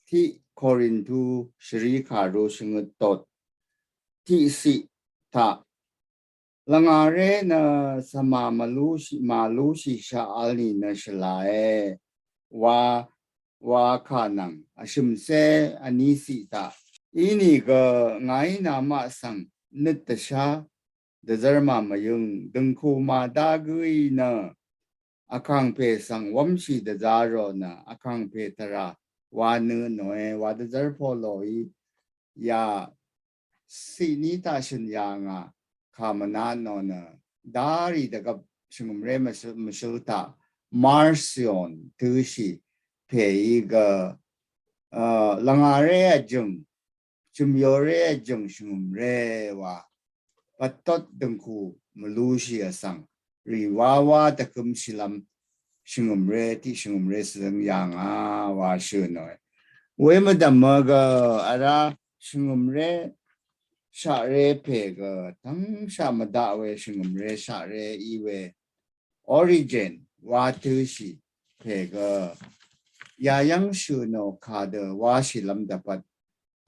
tiq Korintu shvrì kàru shvngøt tot tiq siq taq lvngàré nø svmà mvlúshì mvlúshì shaq vl nìnø shvlae wa wa kà nvng vshø̀msé vní siq taq inìgø ngàí namaq svng nøt dvshá dvzv́r mà mvyøng døngku màdá gǿí nø vkàngpè svng wv́mshì dvzá rò nø vkàngpè tvrà wa nø nòe wa dvzv́r poloí ya siqní taq shø̀n yà ngà kà mvnat nò nø dárì dvgvp shvngø̀mré mvshøl taq Marcion tø̄shì pèí gø lvngàré vjø̀ng chø̀myoré vjø̀ng shvngø̀mré wa pvtot døngku mvlúshì vsvng rì wawa dvkømshìlv́m shvngø̀mré tiq shvngø̀mré svzøng yà ngà wa shø̀n nòe. We mvdv̀mø gø vrá shvngø̀mré shaqré pè gø tv́ngshaq mvdaq we shvngø̀mré shaqré í we Origen wa tø̄shì pè gø yayv́ng shø̀n nò kà dø washìlv́m dvpvt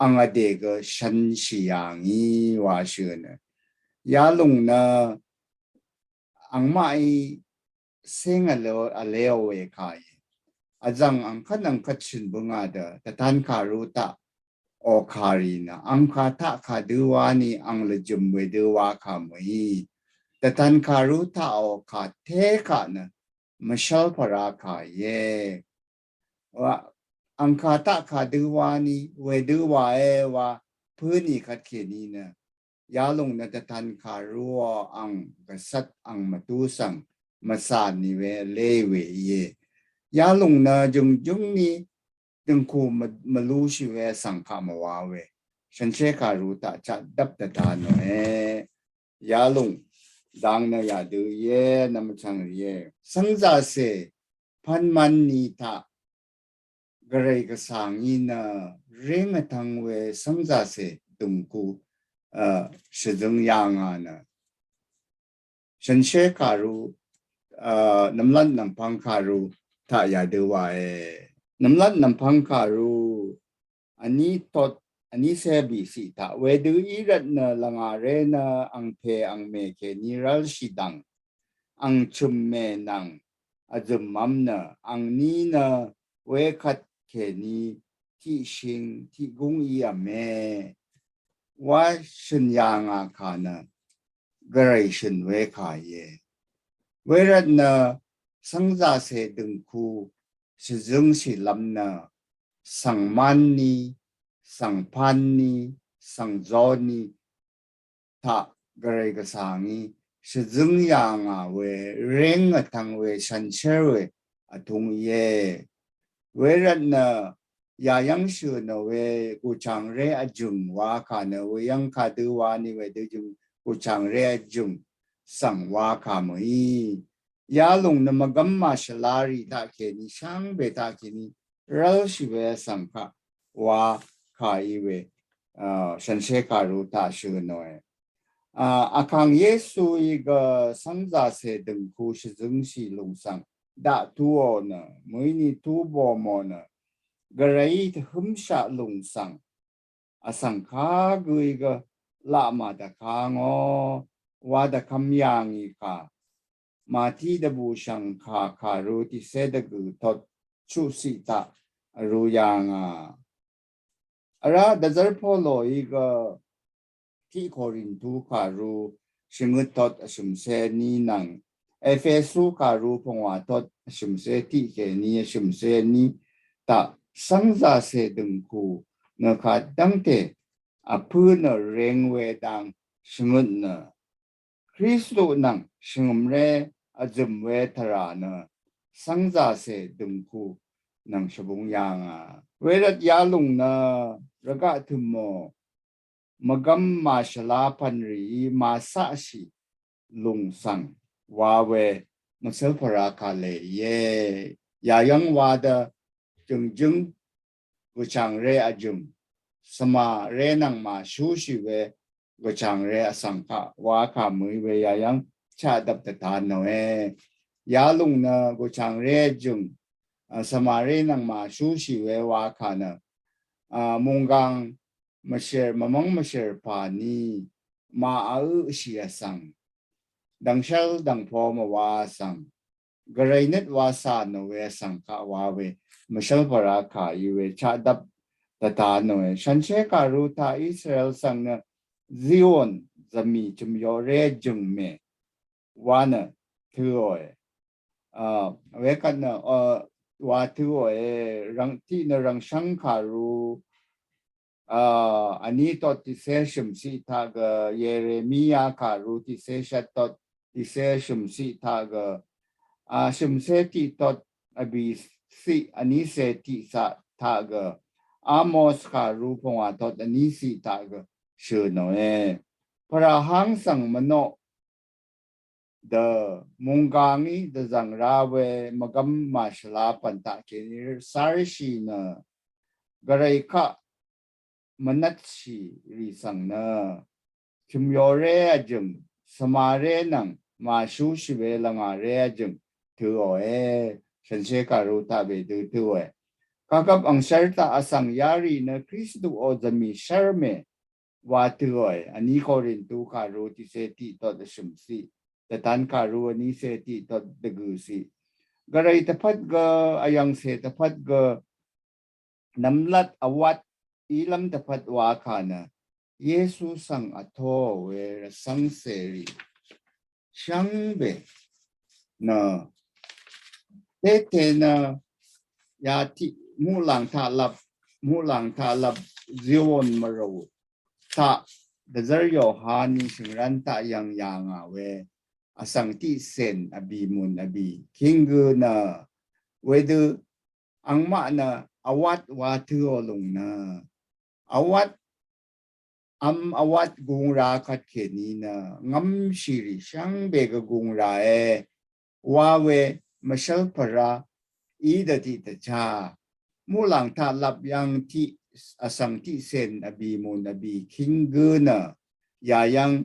ang vdè gø shvnshì yà ngì wa shø̀n nø yalùng nø angmaqí séng vleò vleò we kà í vzv̀ng angkvt angkvt shø̀n bøngà dø dvtan kàru taq okàrì nø angkà taq kà dø̄ wa nì ang lvjø̀m wedø̄ wa kà mø̀í dvtan kàru taq okà té kà nø mvshv́l pvrá kà íe. Wa angkà taq kà dø̄ wa nì wedø̄ wa e wa pø̄nì kvt kèní nø yalùng nø dvtan kàru ang gvsvt ang mvtú svng mvsàn nì we lé we íe. Yalùng nø jø̀ngjǿng nì døngku mvlúshì we svng kaq mvwa we shànshér kàru taq chaq dvp dvda nòe. Yalùng dang nø yadø íe nvmvchvng rìe. Svngzàcè pvnman nì taq gvray gvsvng í nø ring vtvng we svngzàcè døngku shvzøng yà ngà nø shànshér kàru nvmlat nvmpvng kàru taq yadø wae. Nvmlat nvmpvng kàru vní tot vní cé bìciq taq wedø í rvt nø lvngàré nø angpè angmè kèní rv́lshì dv̀ng ang chø̀mmè nvng vzø̀mv́m nø angní nø wekvt kèní tiqshing tiqgúng í vme wa shø̀n yà ngà kà nø gvray shø̀n we kà íe. Wervt nø svngzàcè døngku shvzøngshìlv́m nø svngmán nì svngpán nì svngzó nì taq gvray gvsvng í shvzøng yà ngà we ring vtvng we shànshér we vtung íe. Wervt nø yayv́ng shø̀n nò we gùchàngré vjø̀ng wa kà nø weyv́ng kà dø̄ wa nì wedø jø̀ng gùchàngré vjø̀ng svng wa kà mø̀í yalùng nø mvgvm màshvlarì taq kèní shvngbe taq kèní rv́lshì we svng kaq wa kà í we shànshér kàru taq shø̀n nòe. Vkàng Yesuí gø svngzàcè døngku shvzøngshì lùng svng daq tuò nø mø̀í nì tubò mò nø gvrayí tvhǿmshaq lùng svng vsvng kagø í gø laq màdvkangò wa dvkvm yà ngì kà Màtí dvbùshv̀ng kà kàru tiqcé dvgø̀ tot chuqciq taq vrū yà ngà. Vrá dvzv́r Poloí gø tiq Korintu kàru shvngøt tot vshø̀mcé ní nvng Efesu kàru pungwà tot vshø̀mcé tiq kèní vshø̀mcé ní taq sv́ngzàcè dø̀ngkù nø kà dv́ngte vpǿ nø reng we dang shvngøt nø Kristu nvng shvngø̀mré vzø̀m we tvrà nø sv́ngzàcè dø̀ngkù nvng shvbung yà ngà. Wervt yalùng nø rvgaq tø̀mò mvgvm màshvla pv̀nrìí màcaqshì lùng svng wa we mvsølpvra kàlè íe. Yàyv́ng wa dø jø̀ngjǿng gvchàngré vjø̀ng svmaré nvng màshúshì we gvchàngré vsvng kaq wa kà mø̀í we yàyv́ng chaqdvp dvtan nòe. Yalùng nø gvchàngré vjø̀ng svmaré nvng màshúshì we wa kà nø a, munggang mvshir, mvmvng mvshir pà ni, ma aø shì asvng, dvngshvl dvngpo mvwa asvng, gvray nøt wa sa nò we asvng kaq wa we, mvshvl pvra kà í we, chaqdvp dvta nò we. Shanshe kàru taq Israel svng nø, Zion, zvmì chø̀m yore jø̀ng mè, wa nø, tø̄ ò e. A, we kvt nø, a, wa tø̄ ò e, rvng, tiq nø rvngshvng kàru, a, vní tot tiqsé shø̀m siq taq gø, Yeremia kàru tiqsé shvt tot tiqsé shø̀m siq taq gø, a, shø̀msé tiq tot vbì siq vní sé tiq saq taq gø, Amos kàru pvngwà tot vní siq taq gø, shø̀ nò e. Pvra hang svng mvnoq dø mungga ngí dvzv̀ng ra we mvgvm màshvla pv̀n taq kèní sárshì nø, gvray kaq mvnvtshì rì svng nø, chø̀m yore vjø̀ng, svmaré nvng màshúshì we lvngàré vjø̀ng, tø̄ ò e, shanshe kàru taq we dø tø̄ ò e. Kagvp angshvr taq asvng yarì nø Kristu ò zvmì shvr mè, wa tø̄ ò e, vní Korintu kàru tiqsé tiq tot vshø̀m siq, dvtan kàru vní sé tiq tot dvgø̀ siq. Gvray tvpvt gø, vyv̀ngsè tvpvt gø, nvmlat vwat ílv́m tvpvt wa kà nø, Yesu svng vtó we rvsvng seri shvngbe nø, tete nø, ya tiq muqlàng taq lap, muqlàng taq lap Zion mvrò taq dvzvr Yohani shø̀ngran taq yv̀ng yà ngà we, vsvng tiq sèn vbì mùn vbì king gø nø, wedø angmaq nø vwat wa tø̄ ò lùng nø, vwat vm vwat gung ra kvt kèní nø, ngvmshì rì shvngbe gø gung ra e, wa we mvshvl pvra í dø tiq dvcha, muqlàng taq lap yv̀ng tiq, vsvng tiq sèn vbì mùn vbì king gø nø, yayv̀ng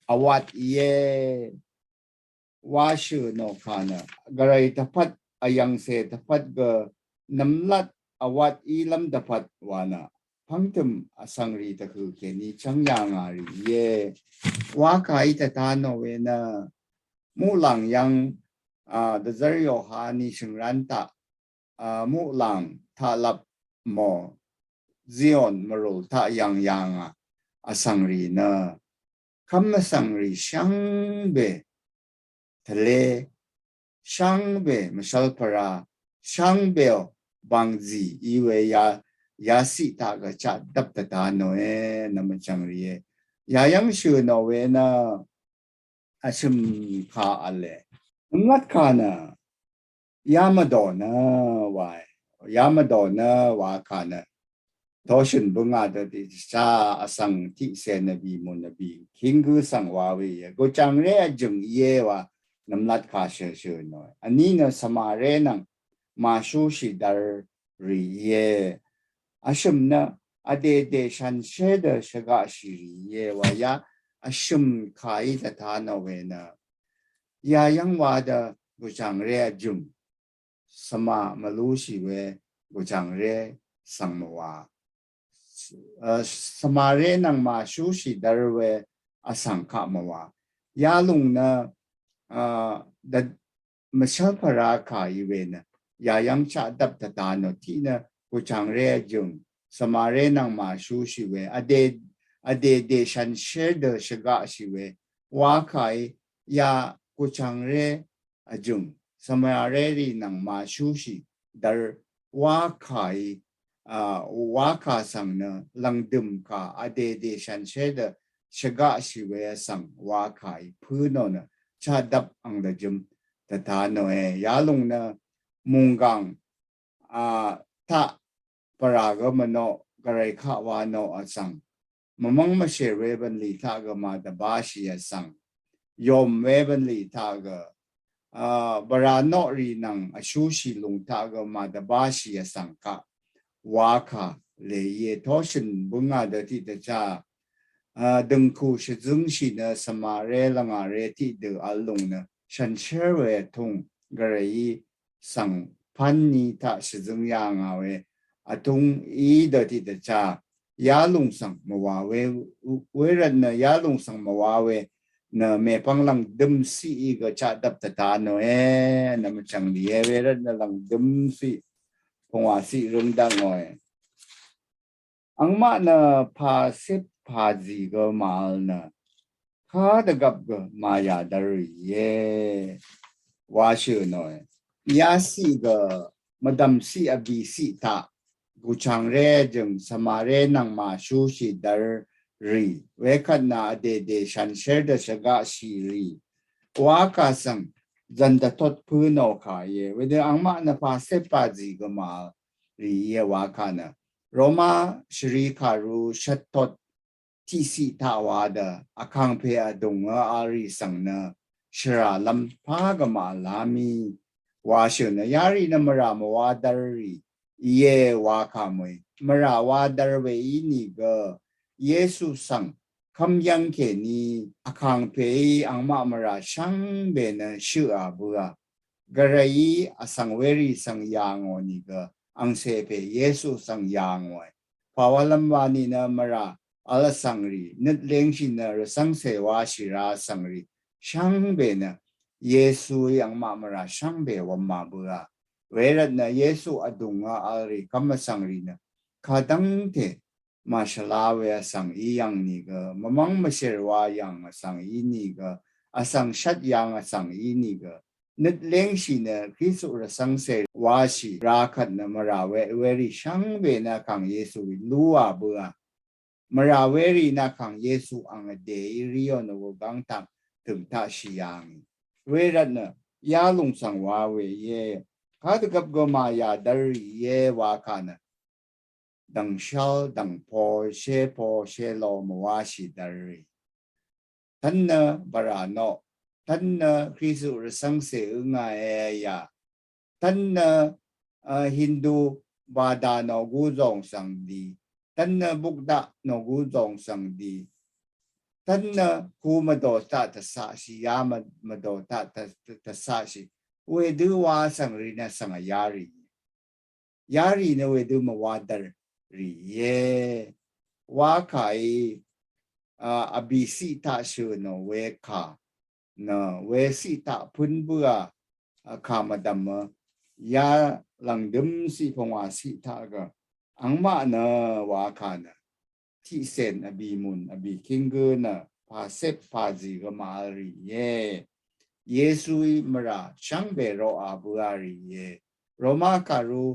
vwat íe, wa shø̀ nò kà nø, gvray tvpvt vyv̀ngsè tvpvt gø nvmlat vwat ílv́m tvpvt wa nø, pvngtø̀m vsvng rì tvhø̀ kèní chv́ng yà ngà rì íe, wa kà í tvta nò we nø, muqlàng yv̀ng, a, dvzvr Yohani shø̀ngran taq, a, muqlàng taq lap mò, Zion mvrò taq yv̀ng yà ngà vsvng rì nø, kv́m vsvng rì shvngbe tvle, shvngbe mvshvl pvra, shvngbe ò bv̀ngzì í we ya, ya siq taq gø chaq dvp tvta nò e, nvmvchvng rì e. Yayv̀ng shø̀ nò we nø, vshø̀m kà vle. Nvmlat kà nø, ya mvdò nø wa e. Ya mvdò nø wa kà nø, toshø̀n bøngà dø tiq cha vsvng tiq sèn vbì mùn vbì king gø svng wa we íe. Gøchàngré vjø̀ng íe wa nvmlat kà shø̀ shø̀ nò e. Vní nø svmaré nvng màshúshì dvr rì íe. Vshø̀m nø vdèdè shanshér dø shvgaqshì rì íe wa ya vshø̀m kà í tvta nò we nø, yayv̀ng wa dø gøchàngré vjø̀ng, svma mvlúshì we gøchàngré svng mvwa, a, svmaré nvng màshúshì dvr we vsvng kaq mvwa. Yalùng nø, a, dv mvshvl pvra kà í we nø, yayv̀ng chaq dvp tvta nò tiq nø, gøchàngré vjø̀ng, svmaré nvng màshúshì we, vdè, vdèdè shanshér dø shvgaqshì we, wa kà í, ya gøchàngré vjø̀ng, svmaré rì nvng màshúshì dvr, wa kà í, a, wa kà svng nø, lv̀ngdø̀m kà, vdèdè shanshér dø shvgaqshì we vsvng wa kà í, pø̄ nò nø, chaq dvp ang dvjøm tvta nò e. Yalùng nø, mùnggàng, a, taq pvra gø mvnoq, gvray kaq wa noq vsvng, mvmvng mvshèr we bv̀nlì taq gø màdvbashì vsvng, yòm we bv̀nlì taq gø, a, bvra noq rì nvng vshúshì lùng taq gø màdvbashì vsvng kaq wa kà lè íe. Toshø̀n bøngà dø tiq dvcha, a, dø̀ngkù shvzøngshì nø, svmaré lvngàré tiqdø vl lùng nø, shanshér we vtùng, gvray í svng pán ni taq shvzøng yà ngà we, vtung í dø tiqdvchá yalùng svng mvwa we, wervt nø yalùng svng mvwa we nø mèpvng lv̀ngdøm ciq í gø chaqdvp tvta nòe, nvmvchvng lìe, wervt nø lv̀ngdøm ciq pvngwà ciq røng dvngòe. Angmaq nø pàcip pàzì gø màvl nø kadvgvp gø màyà dvr rìe wa shø̀ nòe. Yaciq gø mvdv̀mciq vbìciq taq gùchàngré jø̀ng svmaré nvng màshúshì dvr rì. Wekvt nø vdèdè shànshér dø shvgaqshì rì. Wakà svng zv̀n dvtot pø̄ nò kà íe. Wedø angmaq nø pàcip pàzì gø màvl rì íe wakà nø Roma shvri kàru shvttot tiqciq taq wa dø vkàngpè vdùngø vl rì svng nø shvràlv́m pà gø màvl lá mì wa shø̀ nø yarì nø mvrà mvwa dvr rì íe wakà mø̀í. Mvrà wa dvr we ínìgø Yesu svng kv́m yv́ng kèní vkàngpèí angmaq mvrà shvngbe nø shøqa bǿà. Gvrayí vsvng werì svng yà ngò nìgø angcè pè Yesu svng yà ngòe. Pàwalv́m wa nìnø mvrà vl vsvng rì, nøt lengshì nø rvcv́ngcè washì ra vsvng rì shvngbe nø Yesuí angmaq mvrà shvngbe wv̄m mà bǿà. Wervt nø Yesu vdùngø vl rì kv́m vsvng rì nø kadv́ngte màshvla we vsvng í yv̀ng nìgø, mvmv́ng mvshèr wa yv̀ng vsvng í nìgø, vsvng shvt yv̀ng vsvng í nìgø, nøt lengshì nø Kristu rvcv́ngcè washì ra kvt nø mvrà we werì shvngbe nø vkàng Yesuí lúà bǿà. Mvrà werì nø vkàng Yesu ang vdèí ríò nø wø gv́ng taq tø̀ng taqshì yà ngì. Wervt nø yalùng svng wa we íe. Kadvgvp gø màyà dvr rì íe wakà nø dv̀ngshv́l dv̀ngpo shépo shélo mvwashì dvr rì. Tv́n nø bvrà noq, tv́n nø Kristu rvcv́ngcè ǿngà èyà, tv́n nø, a, Hindu bada nògú zòng svng dì, tv́n nø Bukda nògú zòng svng dì, tv́n nø ku mvdò taq tvsaqshì, ya mv-, mvdò taq tv-, tv-, tvsaqshì. Wedø wa svng rì nø svng vyarì. Yarì nø wedø mvwa dvr rì íe. Wakàí, a, vbìciq taq shø̀ nò wekà nø weciq taq pǿn bǿà, a, kà mvdv̀mø ya lv̀ngdøm ciq pvngwà ciq taq gø angmaq nø wakà nø tiqcèn vbìmùn vbìkíng gǿ nø pàcep pàzì gø màvl rì íe. Yesuí mvrà shvngbe roqà bǿà rì íe. Roma kàru,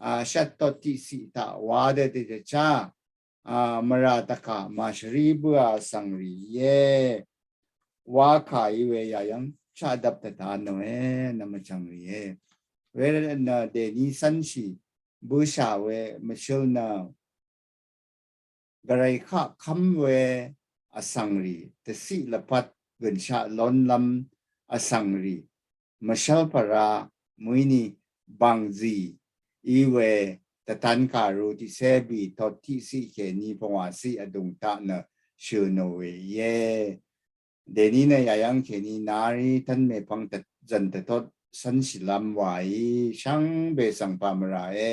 a, shvttot tiqciq taq wa dø tiqdvchá, a, mvrà dvkà màshvrí bǿà vsvng rì íe. Wakàí we yayv́ng chaqdvp dvda nòe, nvmvchvng rìe. Wervt nø dèní cv́nshì bǿshà we mvshǿl nø Gvray kaq kv́m we vsvngrì, dvciq lvpat gønshaq lónlv́m vsvngrì, mvshv́lpvra mø̀íni bàngzì í we dvtankàru tiqcé bì tot tiqciq kèní pvngwàciq vdùng taq nø shø̀ nò we íe. Dèní nø yayv́ng kèní narí tv́n mèpvng zv̀n dvtot cv́nshìlv́m wàí shvngbe svng pà mvràe.